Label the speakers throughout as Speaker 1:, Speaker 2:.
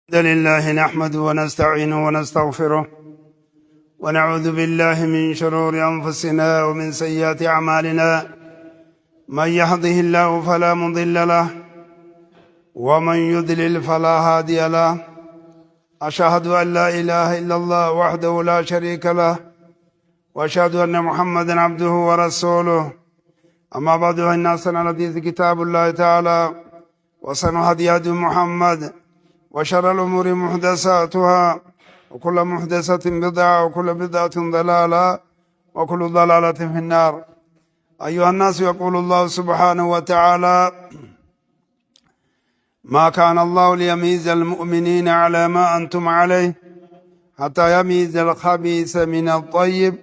Speaker 1: الحمد لله نحمده ونستعينه ونستغفره ونعوذ بالله من شرور أنفسنا ومن سيئات أعمالنا. من يهده الله فلا مضل له ومن يضلل فلا هادي له. أشهد أن لا إله إلا الله وحده لا شريك له وأشهد أن محمدا عبده ورسوله. أما بعد، فإن أحسن الحديث كتاب الله تعالى وأحسن هدي هدي محمد وشر الأمور محدثاتها وكل محدثة بدعة وكل بدعة ضلالة وكل ضلالة في النار. أيها الناس، يقول الله سبحانه وتعالى: ما كان الله ليميز المؤمنين على ما أنتم عليه حتى يميز الخبيث من الطيب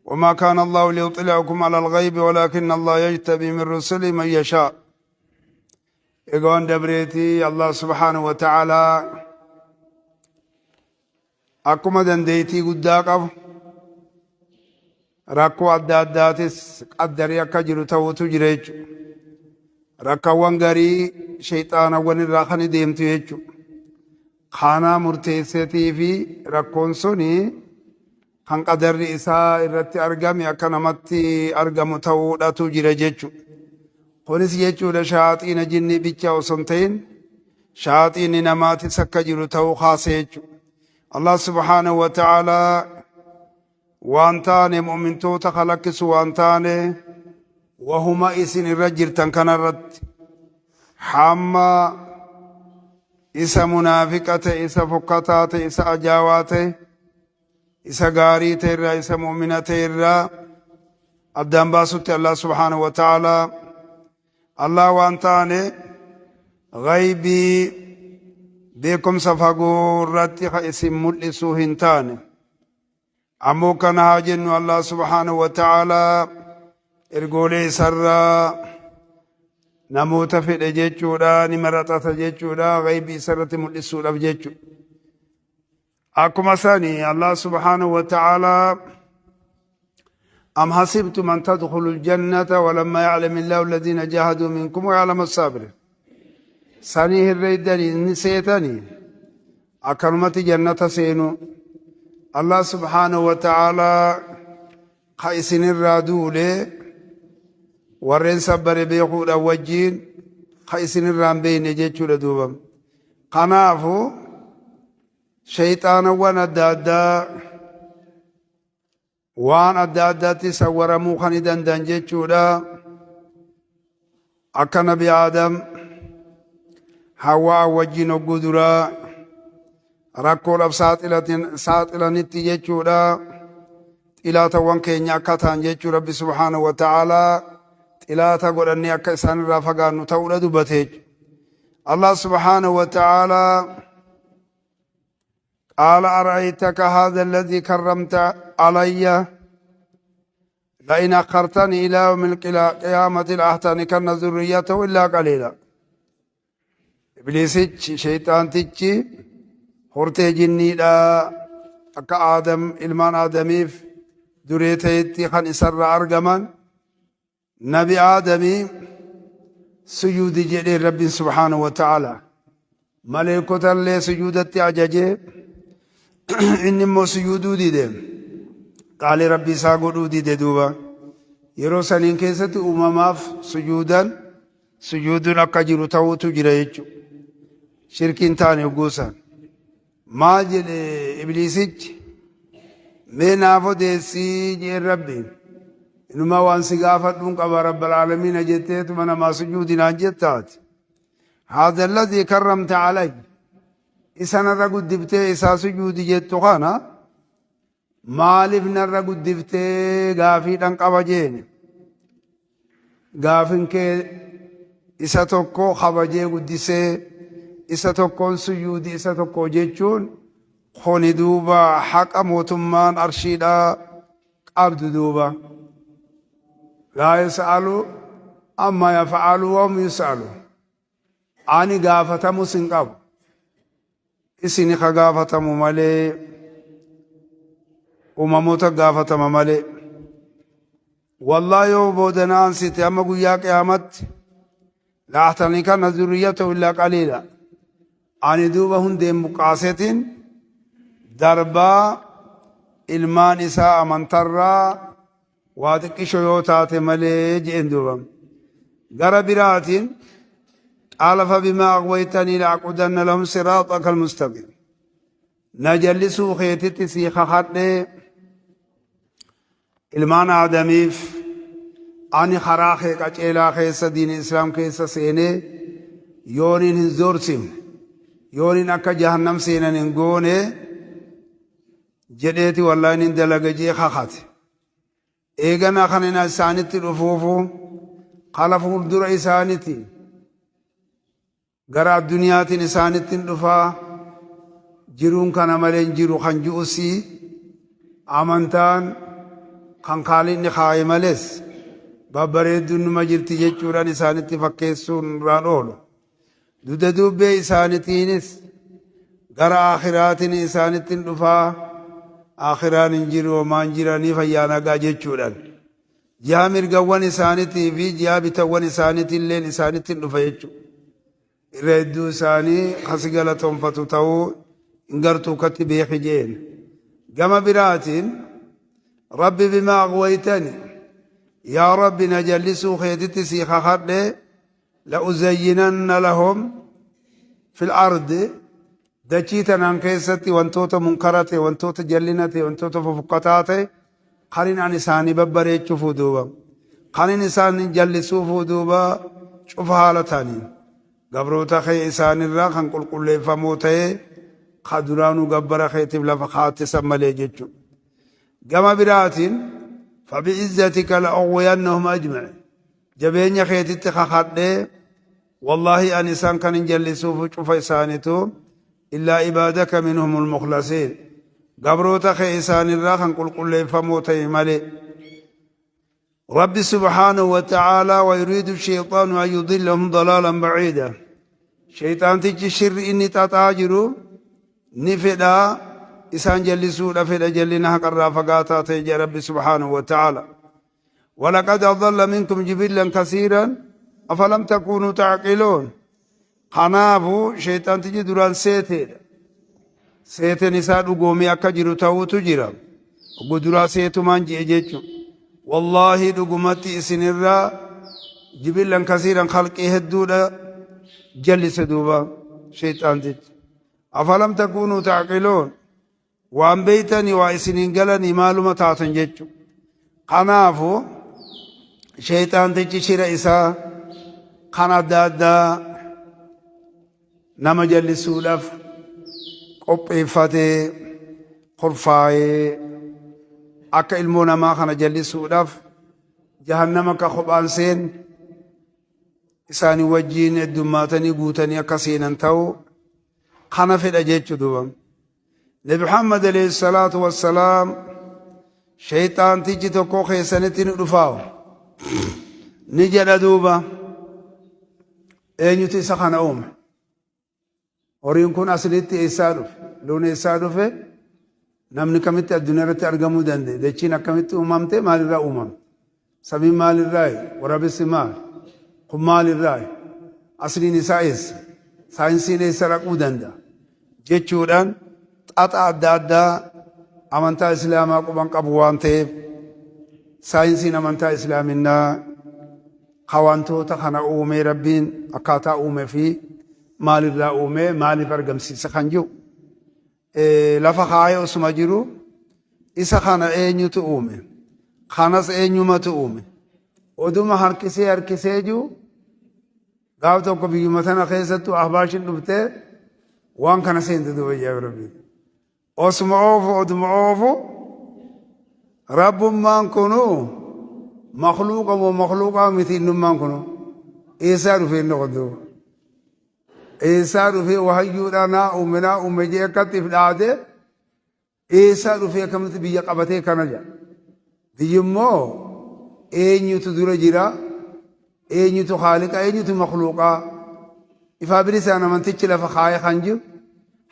Speaker 1: وما كان الله ليطلعكم على الغيب ولكن الله يجتبي من رسله من يشاء. Egaan dabreetii Allah subhaanahu wa ta'aalaa akkuma dandeettii guddaa qabu rakkoo adda addaatis qaddarii akka jiru ta'utu jira jechuudha. Rakkaawwan garii shayxaanawwan irraa kan deemtu jechuudha. Kanaa murteesseetii fi rakkoon suni kan qadarri isaa irratti argame akka namatti argamu ta'uudhatu jira jechuudha. Kunis jechuudha shaaxiina jinnii bicha osoo hin ta'in shaaxiinni namaatis akka jiru ta'uu kaase jechuudha. Allah subhaanahu wa ta'aalaa waan taane mu'mintoota kalakkisu waan taane wahuma isin irra jirtan kanarratti hamma isa munaafiqa ta'e, isa fokkataa ta'e, isa ajaawaa ta'e, isa gaarii ta'e irraa, isa mu'mina ta'e irraa addaan baasutti Allah subhaanahu wa ta'aalaa Allah waan taane ghaybii beekumsa fagoo irratti ka isin mul'isuu hin taane. Ammoo kana haa jennu, Allah subhaanahu wa ta'aalaa ergoolee isarraa namoota fedhe jechuudha ni maraxata jechuudha, ghaybii isarratti mul'isuudhaaf jechuudha. Akkuma sani Allah subhaanahu wa ta'aalaa: أم حسبتم أن تدخلوا الجنة ولما يعلم الله الذين جاهدوا منكم ويعلم الصابرين. Sanii herreeydanii inni seetanii akkanumatti jannata seenu Allah subhaanahu wa ta'aalaa ka isinirraa duule warreen sabbare beekuudhaan wajjiin ka isinirraa hin beekne jechuudha duuba. Kanaafu shayxaanawwan adda addaa waan adda addaatti sawwaramuu kan danda'an jechuudha. Akka Nabi Aadam Hawwaa wajjin hogguu duraa rakkoodhaaf saaxilanitti jechuudha. Xilaatawwan keenya akka ta'an jechuu Rabbi subhaanahu wa ta'aalaa xilaata godhannee akka isaan irraa fagaannu ta'uudha dubbate jechuudha. Allah subhaanahu wa ta'aalaa: قال أرأيتك هذا الذي كرمت علي لئن أخرتني إلى يوم القيامة لأحتنكن ذريته إلا قليلا. Ibliisichi, shayxaantichi hortee jinniidha, akka Aadam ilmaan Aadamiif duree ta'etti kan isarraa argaman. Nabi Aadamii sujuudi jedhee Rabbiin subhaanahu wa ta'ala maleekotallee sujuudatti ajajee, inni immoo sujuuduu dide, qaalii Rabbi isaa godhuu dide. Duuba yeroo saniin keessatti uumamaaf sujuudan sujuuduun akka jiru ta'uutu jira jechuudha. Shirkiin taane hogguusan maal jedhe Ibliisichi? Mee naaf odeessii jeen Rabbiin. Inuma waan si gaafadhuun qaba, rabbal aalamiina jetteetuma namaa sujuudi naan jettaati. Haadha alladhii karramta alay, isa narra guddiftee isaa sujuudi jettu kana maaliif narra guddiftee gaafiidhan qaba jeeni. Gaafin kee isa tokko kabajee guddisee isa tokkoon sujuudi isa tokko jechuun kuni duuba haqa mootummaan arshiidhaa qabdu duuba. Laa yas'alu amma yaf'alu wa hum yus'alu. Ani gaafatamus hin qabu. Isin ka gaafatamu malee, uumamoota gaafatama malee. Wallaa yoo booda site amma guyyaa qiyaamatti laaxtanii kana zurriyyatahu illaa qaliila. Ani duuba hundeen buqqaasetiin darbaa ilmaan isaa amantarraa waa xiqqisho yoo taate malee je'en duuba. Gara biraatiin qaala fabimaa aghwaytanii la'aqudanna lahum siraaxaka almustaqiim. Na jallisuu keetitti sii kakadhee ilmaan aadamiif ani karaa kee qaceelaa keessa diini islaam keessa seenee yooniin hin zoorsifne, yooniin akka jahannam seenan hin goone jedheeti wallaahi nin dalaga jee kakate. Eegana kan ina isaanitti dhufuufu kala fuuldura isaaniti gara addunyaatiin isaanitti hin dhufaa, jiruun kana malee hin jiru kan ji'usi amantaan kan kaalinni kaaye malees babbareedduun numa jirti jechuudhaan isaanitti fakkeessuun irraan oolu. Dugda duubbee isaanitiinis gara aakhiraatiin isaanitti hin dhufaa, aakhiraan hin jiru, homaan jiranii fayyaa nagaa jechuudhaan. Jihaa mirgawwan isaanitii fi jihaa bitawwan isaaniitilleen isaanitti hin dhufa jechuudha. Irra hedduu isaanii kasi galatoonfatu ta'uu hin gartuu katti beeki jeen. Gama biraatiin Rabbi bimaa aghwaytani, yaa Rabbi na jallisuu keetitti sii kakadhe, la'uzayyinanna lahum fil ardi, dachii tanaan keessatti wantoota munkara ta'e, wantoota jallina ta'e, wantoota fofokkataa ta'e kanin an isaanii babbareechuufuu duuba, kanin isaan jallisuufuu duuba cufa haala ta'aniin gabroota kee isaanirraa kan qulqulleeffamoo ta'e ka duraanuu gabbara keetiif lafa kaattisan malee jechuudha. Gama biraatiin fabi'izzatika la'ughwiyannahum ajma'in, jabeenya keetitti kakadhee wallaahi ani isaan kan hin jallisuufu cufa isaanitu illaa ibaadaka minhumul mukhlasiin, gabroota kee isaanirraa kan qulqulleeffamoo ta'e malee. Rabbi subhaanahu wa ta'aalaa wa yuriidu shayxaanu an yudillahum dalaalan baciida, shayxaantichi shirri inni xaxaa jiru ni fedha isaan jallisuudha fedha jallina haqarraa fagaataa ta'e jedha Rabbi subhaanahu wa ta'aalaa. Walaqad adalla minkum jibillan kasiiran afalam takuunuu ta'qiluun. Kanaafu shayxaantichi duraan seeteedha. Seeteen isaa dhugoomee akka jiru ta'uutu jira. Oggu duraa seetumaan ji'e jechuun. Wallaahi dhugumatti isinirraa jibillan kasiiran khalqii hedduudha jallise duuba shayxaantichi. Afalam takuunuu ta'qiluun. Waan beeytanii waa isiniin galanii maaluma taatan jechu. Kanaafu sheeyxaantichi shira isaa kan adda addaa nama jallisuudhaaf qopheeffatee kurfaayee akka ilmoo namaa kana jallisuudhaaf jahannama akka kophaan seen isaanii wajjiin heddummaatanii guutanii akka seenan ta'u kana fedha jechu duuba. Nabi Muhammad alayhi salaatu wassalaam shayxaantichi tokko keessanitti ni dhufaa ni jedha duuba, eenyutu isa kana uume? Horiin kun aslitti eessaa dhufe? Loon eessaa dhufe? Namni kamitti addunyaa irratti argamuu danda'e? Dachiin akkamitti uumamte? Maalirraa uumamte? Samiin maalirraayi? Waraabessi maali? Kun maalirraayi? Asliin isaa eessa? Saayinsiin eessa dhaquu danda'a? Jechuudhaan xaxa adda addaa amantaa Islaamaa quban qabu waan ta'eef saayinsiin amantaa Islaaminaa ka wantoota kana uumee Rabbiin akkaataa uume fi maalirraa uumee maaliif argamsiisa kan jiru lafa kaayee osuma jiru isa kana eenyutu uume, kanas eenyumatu uume, oduma harkisee harkisee jiru gaaf tokko biyyuma tana keessattuu ahbaashin dhuftee waan kana seente duuba ijaabe rabbiin osuma oofu oduma oofu rabbummaan kunu makluuqa moo makluuqaa miti, innummaan kunu eessaa dhufee inni kun duuba eessaa dhufee wahayyuudha naa uume naa uume jee akkatti if dhaate, eessaa dhufee akkamitti biyya qabatee kana jedha. Biyyi immoo eenyutu dura jira, eenyutu haaliqa, eenyutu makluuqaa? Ifaa bilisaan amantichi lafa kaayee kan jiru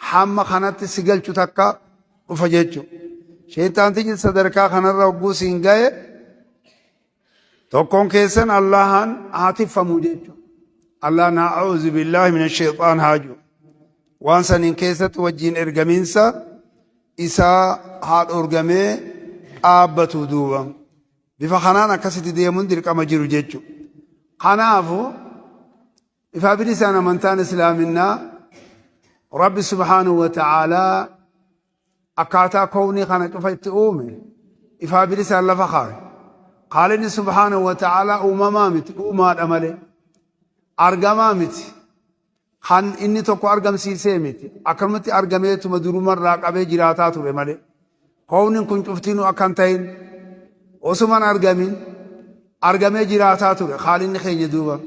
Speaker 1: hamma kanatti si galchu takka dhufa jechuudha. Sheexaantichi sadarkaa kanarra hogguu siin ga'e tokkoon keessan Allahan haa tiffamu jechuudha. Allah na'uuzu billaahi mina sheexaan haa jiru. Waan saniin keessatti wajjiin ergamiinsa isaa haa dhoorgamee dhaabbatu duuba. Bifa kanaan akkasitti deemuun dirqama jiru jechuudha. Kanaafu ifaa bilisaan amantaan islaaminaa Rabbi subhaanahu wa ta'aalaa akkaataa kownii kana cufa itti uume ifaa bilisaan lafa kaaye. Khaalinni subhaanahu wa ta'aalaa uumamaa miti, uumaadha malee. Argamaa miti. Kan inni tokko argamsiisee miti. Akkanumatti argameetuma durumarraa qabee jiraataa ture malee. Kowniin kun cuftinuu akka hin ta'in osuman argamin argamee jiraataa ture khaalinni keenya duuba.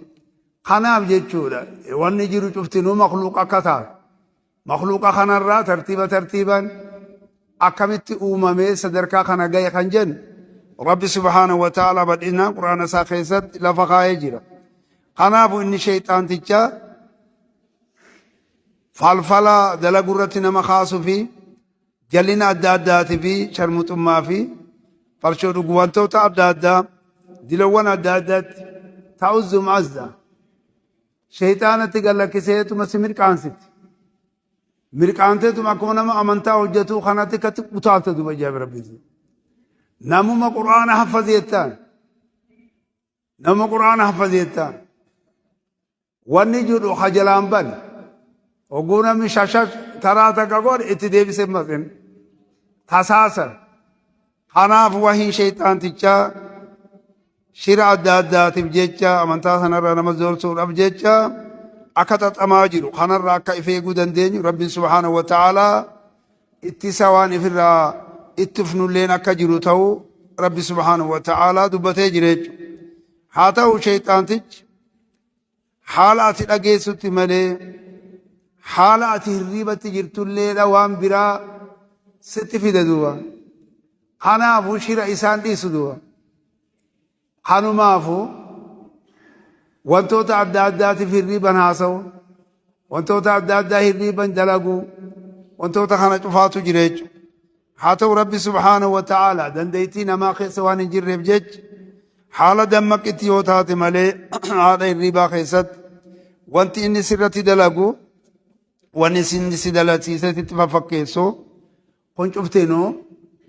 Speaker 1: Kanaaf jechuudha wanni jiru cuftinuu makluuqa akka taate. Makhluuqa kanarraa tartiiba tartiibaan akkamitti uumamee sadarkaa kana gahe kan jennu Rabbi subhaanahu wa ta'ala bal'inaan quraana isaa keessatti lafa kaa'ee jira. Kanaafuu inni sheeyxaanticha falfala dalagu irratti nama kaasuu fi jallina adda addaatii fi sharmuxummaa fi farshoo dhugu wantoota adda addaa dilawwan adda addaatti ta'uzzum azza. Sheyxaanatti gad lakkiseetuma si mirqaansiti. Mirqaanteetuma akkuma nama amantaa hojjetuu kanatti akkatti utaalta duuba ajaa'iba rabbiiti. Namuma qur'aana haffaze jettaan. Nama qur'aana haffaze jettaan. Wanni jedhu hajalaan bane. Hogguu namni shashash taraa takka godhe itti deebisee maqin. Tasaasan. Kanaaf wahiin sheyxaantichaa shira adda addaatiif jecha amantaa sanarraa nama zoorsuudhaaf jecha akka xaxamaa jiru kanarraa akka if eeguu dandeenyu Rabbiin subhaanahu wa ta'aalaa ittisa waan ifirraa ittifnulleen akka jiru ta'uu Rabbi subhaanahu wa ta'aalaa dubbatee jira jechuudha. Haa ta'u sheyxaantichi haala ati dhageessutti malee haala ati hirriibatti jirtulleedha waan biraa sitti fida duuba. Kanaafuu shira isaan dhiisu duuba. Kanumaafu wantoota adda addaatiif hirriiban haasa'u, wantoota adda addaa hirriiban dalaguu, wantoota kana cufaatu jira jechuudha. Haa ta'u Rabbi subhaanahu wa ta'ala dandeettii namaa keessa waan hin jirreef jecha haala dammaqitti yoo taate malee haadha hirriibaa keessatti wanti inni sirratti dalagu wanni inni si dalagsiisee sitti faffakkeessu kun cuftinuu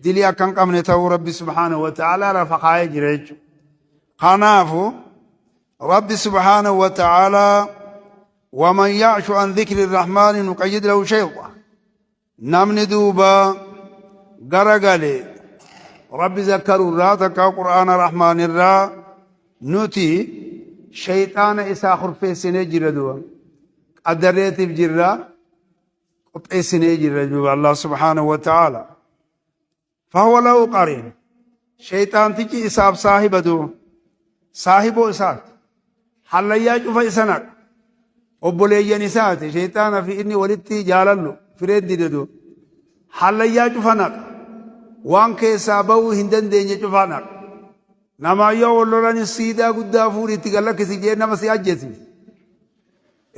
Speaker 1: dilii akka hin qabne ta'uu Rabbi subhaanahu wa ta'ala lafa kaa'ee jira jechuudha. Kanaafu Rabbi subhaanahu wa ta'ala waman ya'shu an dhikri rahmaani nuqayyid lahu shaytan Namni duuba garagale Rabbi zakkarurraa takkaa Qur'aana Rahmaanirraa nuti shayxaana isaa kurfeessinee jira duuba. Qaddarreetiif jirra qopheessinee jirra duuba Allah subhaanahu wa ta'ala. Fahuwa lahu qariin. Shayxaantichi isaaf saahiba duuba. Saahiboo isaati. Hallayyaa cufa isa naqa. Obboleeyyan isaati. Shayxaana fi inni walitti jaalallu fireen dide duuba. Hallayyaa cufa naqa. Waan keessaa ba'uu hin dandeenye cufa naqa. Namaa yoo wal lolan siidaa guddaa fuudhi itti gad lakkisi jee nama si ajjeesiisa.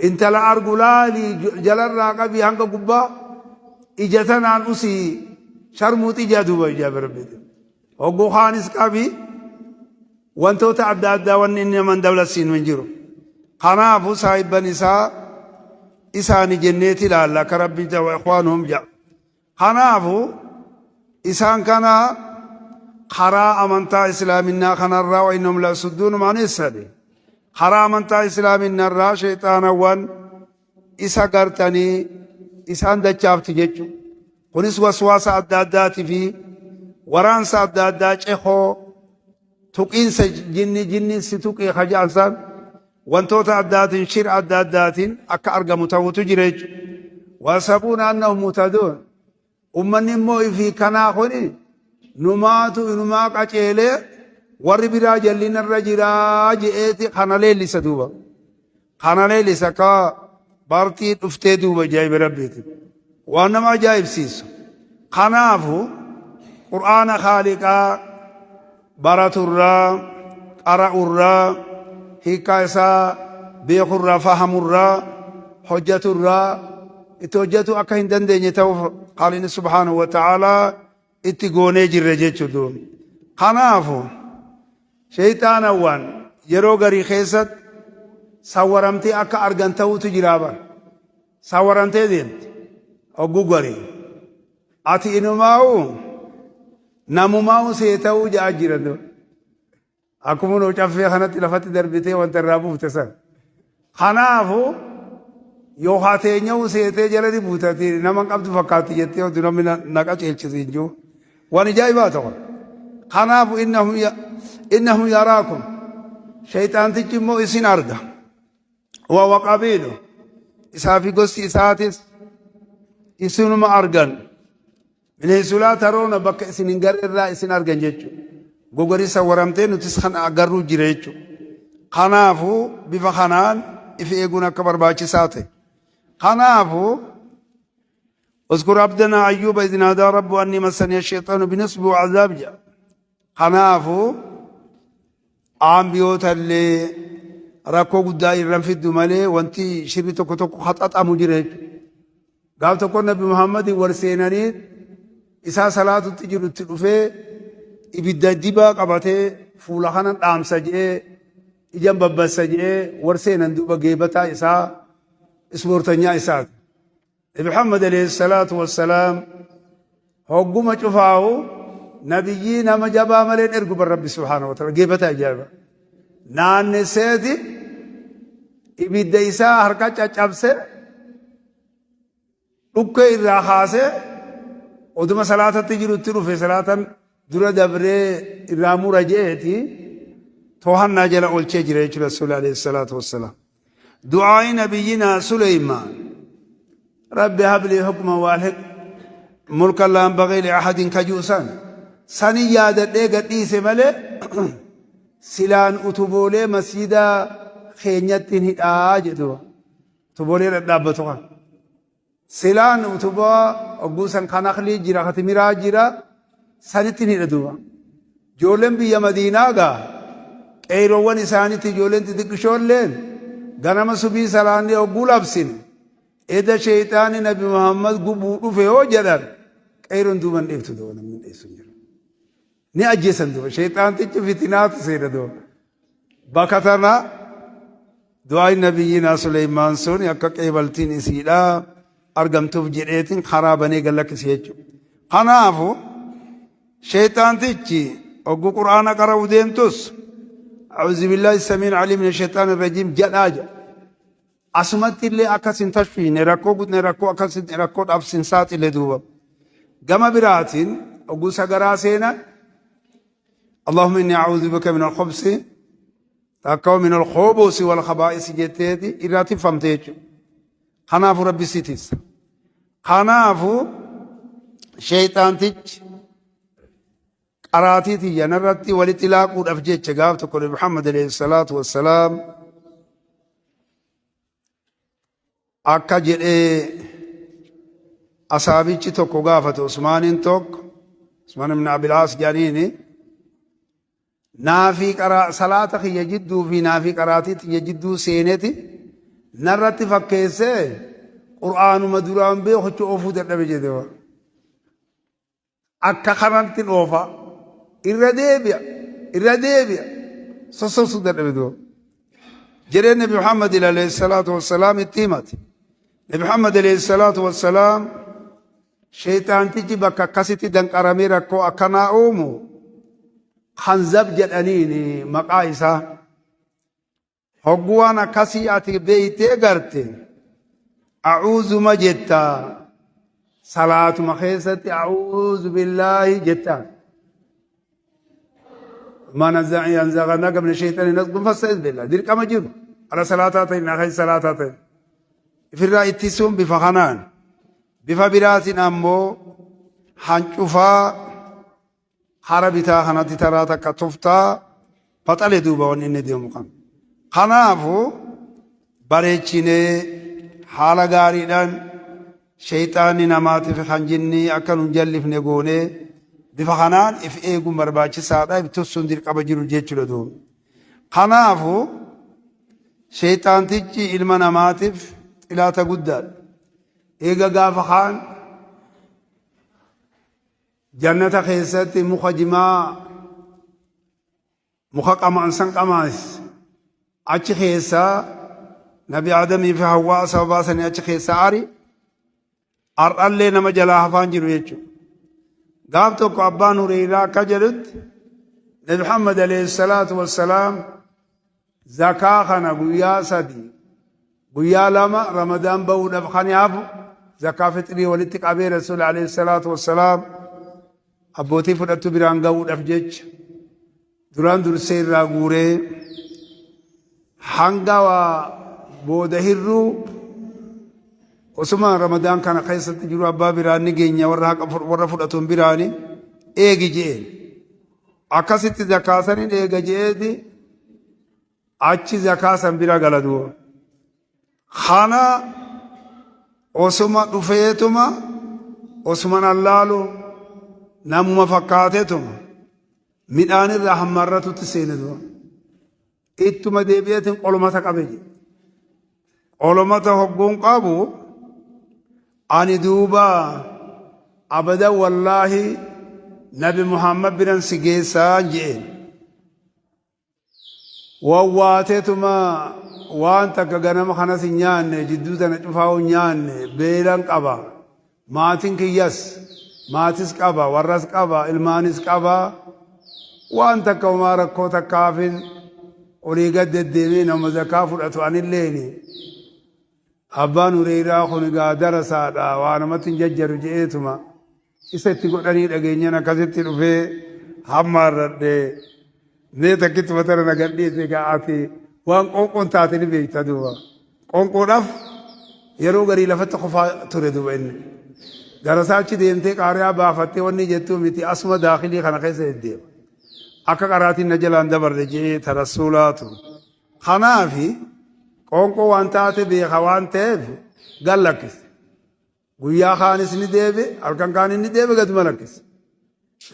Speaker 1: Intala argu laali jalarraa qabii hanga gubbaa ija tanaan usii sharmuuxi ijaa duuba ijaa bira Hogguu kaanis qabii wantoota adda addaa wanni inni naman dabalasiin hin jiru. Kanaafuu saahibban isaa isaani jenneeti ilaalla akka rabbi ja'a ikhwaanuhum ja'a. Kanaafu isaan kana karaa amantaa islaaminaa kanarraa wa innahum la yasudduunhum ani sabiil karaa amantaa islaaminarraa sheyxaanawwan isa gartanii isaan dachaafti jechu kunis waswaasa adda addaatii fi waraansa adda addaa cehoo tuqiinsa jinni jinniin si tuqee kaja'an san wantoota addaatiin shira adda addaatiin akka argamu ta'utu jira jechuudha. Wasabuun annahum muhtaduun ummanni immoo ifii kanaa kuni numaatu inumaa qaceelee warri biraa jallinarra jiraa je'eeti kana leellisa duuba. Kana leellisa akka baartii dhuftee duuba ajaa'iba rabbiiti. Waan nama ajaa'ibsiisu. Kanaafu qur'aana khaaliqaa baraturraa, qara'urraa, hiikkaa isaa beekurraa, fahamurraa, hojjaturraa itti hojjatuu akka hin dandeenye ta'uuf Khaaliqni subhaanahu wa ta'aalaa itti goonee jirra jechuudha. Kanaafu sheyxaanawwan yeroo garii keessatti sawwaramtee akka argan ta'uutu jiraa bara. Sawarantee deemti. Hogguu garii. Ati inumaa'u namumaa'u seeta'uu ja'a jira dura. Akkuma nuu caffee kanatti lafatti darbitee wanta irraa buufte san. Kanaafu yookaa teenya'uu seetee jala ni buutati nama hin qabdu fakkaatti jettee wanti namni na qaceelchisu hin jiru. Waan ajaa'ibaa tokko. Kanaafu innahum yaraakum. Shayxaantichi immoo isin arga. Wa waqabiilu isaa fi gosti isaatis isinuma argan. Min haysu laa taroona bakka isin hin garre irraa isin argan jechuudha. Gogori sawwaramtee nutis kan agarruu jira jechuudha. Kanaafuu bifa kanaan if eeguun akka barbaachisaa ta'e. Kanaafuu اذكر عبدنا أيوب إذ نادى ربه أني مسني الشيطان بنصب وعذاب جاء Kanaafuu aambiyoota illee rakkoo guddaa irran fiddu malee wanti shirri tokko tokko haxaxamu jira jechuudha. Gaaf tokko Nabi Muhammadiin wal seenanii isaa salaatutti jiru itti dhufee ibidda dibaa qabatee fuula kana dhaamsa jedhee ijan babbassa jedhee wal seenan duuba geebataa isaa ispoortanyaa isaati. Nabi Muhammad alayhi salaatu wassalaam hogguma cufaahu nabiyyii nama jabaa malee hin ergu bar Rabbi subhaanahu wa ta'ala geebata ajaa'iba. Naannesseeti ibidda isaa harka caccabse dhukkee irraa kaasee oduma salaatatti jirutti dhufe salaatan dura dabree irraa mura je'eeti to'annaa jala olchee jira jechuudha Rasuulli alayhi salaatu wassalaam. Du'aa'i nabiyyinaa Suleymaan Rabbi hablii hukman waalhiq mulkan laan bagii li ahadin kajuu san sani yaadadhee gadhiise malee silaan utuboolee masjiida keenyatti hin hidhaa jedhu utuboolee dhadhaabbatu kan. Silaan utubaa hogguu san kan aklii jira ka timiraa jira sanitti hin hidha duuba. Ijoolleen biyya Madiinaa gaa qeeyroowwan isaanitti ijoolleen xixiqqishoolleen ganama subii salaannee hogguu labsine eda sheeyxaani nabi Muhammad gubuu dhufe yoo jedhan qeeyroon duuba hin dheeftu duuba namni hin dheessu hin jiru. Ni ajjeesan duuba sheeyxaantichi fitinaatu seena duuba. Bakka tana du'aayin nabiyyinaa Suleymaan sun akka qeebaltiin isiidha argamtuuf jedheetiin karaa banee gad lakkise jechuudha. Kanaafu sheeyxaantichi oggu qur'aana qara'u deemtus a'uuzu billaahi samiin aliim min sheexaan rajiim jedhaa jedha. Asumatti illee akkas hin tashfiine rakkoo gudne rakkoo akkas rakkoodhaaf sin saaxile duuba. Gama biraatiin oguu sagaraa seenan Allahumma inni a'uudhu bika min al-khubsi takka min al-khubusi wal khabaa'isi jetteeti irraa tiffamte jechuudha. Kanaafuu rabbi si tissa. Kanaafuu sheeyxaantichi qaraatii tiyya narratti walitti laaquudhaaf jecha gaaf tokko Nabi Muhammad alayhi salaatu wassalaam akka jedhee asaabichi tokko gaafate Usmaaniin tokko Usmaan ibn Abil Aas jedhaniini naafii qaraa salaata kiyya jidduu fi naafii qaraatii tiyya jidduu seeneti narratti fakkeessee qur'aanuma duraan beekuchu oofuu dadhabe jedhe. Akka kanatti dhoofa. Irra deebi'a. Irra deebi'a. Sossobsuu dadhabe duuba. Jedhee Nabi Muhammad alayhi salaatu wassalaam itti himate. Nabi Muhammad alayhi salaatu wassalaam sheexaantichi bakka akkasitti danqaramee rakkoo akkanaa uumu Khanzab jedhaniin maqaa isaa. Hogguu waan akkasii ati beeytee garte a'uuzuma jetta salaatuma keessatti a'uuzu billaahi jetta. Ma yanzaghannaka mina shayxaani nazghun fasta'iz billah dirqama jiru ala salaataa ta'in akka salaataa ta'in ifirraa ittisuun bifa kanaan bifa biraatiin ammoo hancufaa Hara bitaa kanatti taraa takka tuftaa faxale duuba wanni inni deemu kan. Kanaafu bareechinee haala gaariidhaan sheeyxaanni namaatiif kan jinnii akka nun jallifne goonee bifa kanaan if eeguun barbaachisaadha if tussuun dirqama jiru jechuudha duuba. Kanaafu sheeyxaantichi ilma namaatiif xilaata guddaadha. Eega gaafa kaan Jannata keessatti muka jimaa muka qama'an san qamaas achi keessaa Nabi Aadamii fi Hawwaa sababaa sanii achi keessaa ari har'allee nama jalaa hafaan jiru jechuudha. Gaaf tokko abbaan Hureyraa akka jedhutti Nabi Muhammad alayhi salaatu wassalaam zakaa kana guyyaa 3 guyyaa 2 Ramadaan bahuudhaaf kan hafu zakaa fixrii walitti qabee Rasuul alayhi salaatu wassalaam abbootii fudhattu biraan gahuudhaaf jecha duraan dursee irraa guuree hanga waa booda hirruu osuma Ramadaan kana keessatti jiru abbaa biraan ni geenya warra haqa warra fudhatuun biraani eegi je'een. Akkasitti zakaa sanin eega je'eeti achi zakaa san bira gala duuba. Kana osuma dhufeetuma osuman allaalu namuma fakkaateetuma midhaan irraa hammaarratutti seene duuba. Ittuma deebi'eetiin qolomata qabe jedhe. Qolomata hogguun qabu ani duuba abadan wallaahi Nabi Muhammad biran si geessaan je'een. Wawwaateetuma waan takka ganama kanas hin nyaanne jidduu tana cufaa hin nyaanne beelan qaba. Maatiin kiyyas maatis qaba warras qaba ilmaanis qaba waan takka homaa rakkoo takkaafin olii gad deddeemee nama zakaa fudhatu anilleeni. Abbaan Hureyraa kun egaa darasaadha waa namatti hin jajjaru je'eetuma isa itti godhanii dhageenyan akkasitti dhufee hammaarradhe mee takkittuma tana na gadhiise egaa ati waan qoonqoon taate ni beekta duuba qoonqoodhaaf yeroo garii lafatti qofaa ture duuba inni darasaa achi deemtee qaariyaa baafattee wanni jettuu miti asuma daakilii kana keessa deddeema akka qaraatiin na jalaan dabarre je'ee tarassuulaatu Kanaafi qoonqoo waan taate beeka waan ta'eef gad lakkise. Guyyaa kaanis ni deebi'e, halkan kaanis ni deebi'e gaduma lakkise.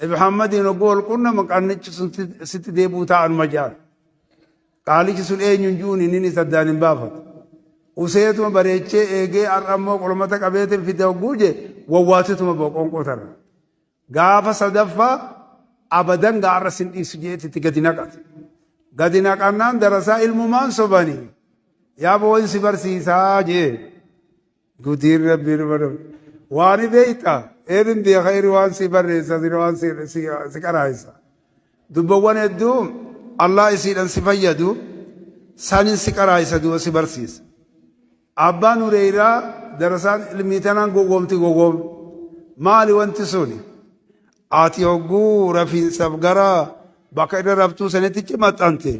Speaker 1: Nabi Muhammadiin hogguu wal qunnama qannichi sun sitti deebi'uu taa'anuma jedhan. Qaalichi sun eenyuun ju'uun inni isa addaan hin baafatu. Useetuma bareechee eegee har'a immoo qolomata qabeetiin fide hogguu jee wawwaatetuma ba'a qoonqoo tana. Gaafa sadaffaa abadan gaarra sin dhiisu jeeti itti gadi naqate. Gadi naqannaan darasaa ilmumaan sobanii yaa boo'in si barsiisaa jee. Gudiin rabbii numa dhufe. Waan beekta eerin beeka eri waan si barreessa waan si qaraayisa. Dubbawwan hedduu Allah isiidhan si fayyadu sanin si qaraayisa duuba si barsiisa. Abbaan Hureyraa darasaan ilmii tanaan gowwoomti gowwoom. Maali wanti suni? Ati hogguu rafiinsaaf gara bakka irra raftuu sanitti cimaxxante.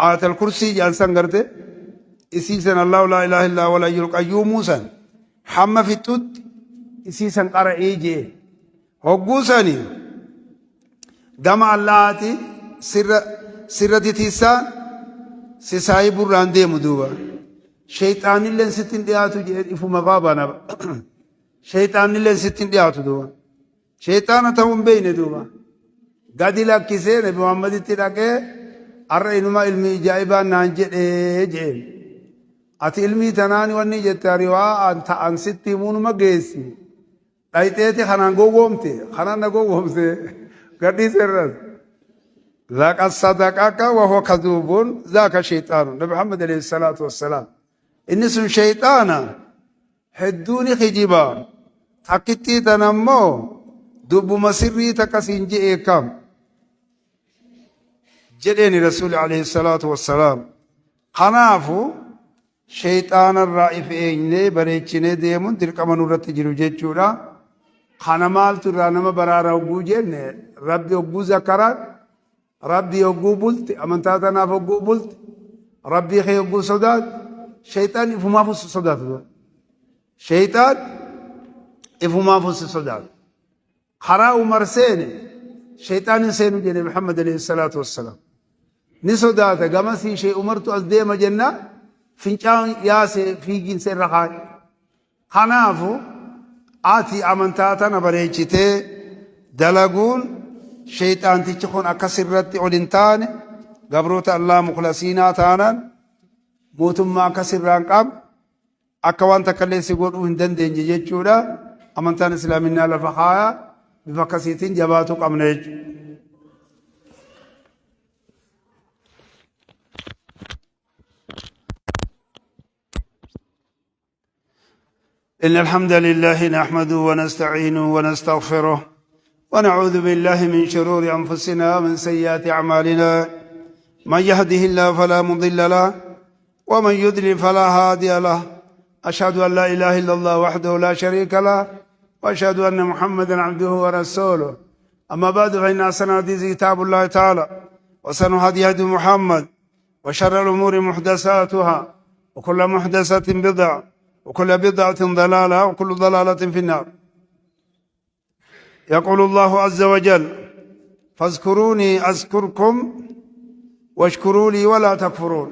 Speaker 1: Ayatal kursii jedhan san garte isii san Allahu laa ilaaha illaa huwal hayyul qayyuumuu san hamma fixxutti isii san qara'ii jee. Hogguu sani gama Allahaati sirra sirra titiissaan si saahiburraan deemu duuba. Sheyxaanilleen sitti hin dhiyaatu jedhee ifuma faa bana. Sheyxaanilleen sitti hin dhiyaatu duuba. Sheyxaana ta'uu hin beekne duuba. Gadi lakkisee Nabi Muhammaditti dhaqee har'a inuma ilmi ijaa'ibaan naan jedhee jedheen. Ati ilmii tanaani wanni jette ariwaa an ta'an sitti himuunuma geessi. Dhayxeeti kanaan gowwoomte kanaan na gowwoomse gadhiise irras. Laqad sadaqaka wa huwa kadhuubun zaaka shayxaanu. Nabi Muhammad alayhi salaatu wassalaam. Inni sun shayxaana hedduu ni kijiba. Takkittii tana immoo dubbuma sirrii takka siin je'ee kam. Jedheeni Rasuuli alayhi salaatu wassalaam. Kanaafu Sheyxaana irraa if eegnee bareechinee deemuun dirqama nurratti jiru jechuudha. Kana maaltu irraa nama baraara hogguu jenne Rabbi hogguu zakkaraan, Rabbi hogguu bulte, amantaa tanaaf hogguu bulte, Rabbii kee hogguu sodaat, sheyxaan ifumaafuu si sodaatu. Sheyxaan ifumaafuu si sodaatu. Karaa Umar seene sheyxaan hin seenu jedhe Muhammad alayhi salaatu wassalaam. Ni sodaata gamasii ishee Umartu as deema jennaan fincaan yaase fiigiinsa irra kaa'e. Kanaafu ati amantaa tana bareechitee dalaguun sheyxaantichi kun akka sirratti ol hin taane gabroota Allah muklasiinaa taanaan mootummaa akka sirraan qabne akka waan takka illee si godhuu hin dandeenye jechuudha. Amantaan Islaaminaa lafa kaaya bifa akkasiitiin jabaatuu qabna jechuudha. إن الحمد لله نحمده ونستعينه ونستغفره ونعوذ بالله من شرور أنفسنا ومن سيئات أعمالنا، من يهده الله فلا مضل له ومن يضلل فلا هادي له. أشهد أن لا إله إلا الله وحده لا شريك له، وأشهد أن محمدا عبده ورسوله. أما بعد، فإن أحسن الحديث كتاب الله تعالى، وأحسن الهدي هدي محمد، وشر الأمور محدثاتها، وكل محدثة بدعة، وكل بدعة ضلالة، وكل ضلالة في النار. يقول الله عز وجل: فاذكروني أذكركم واشكروا لي ولا تكفرون.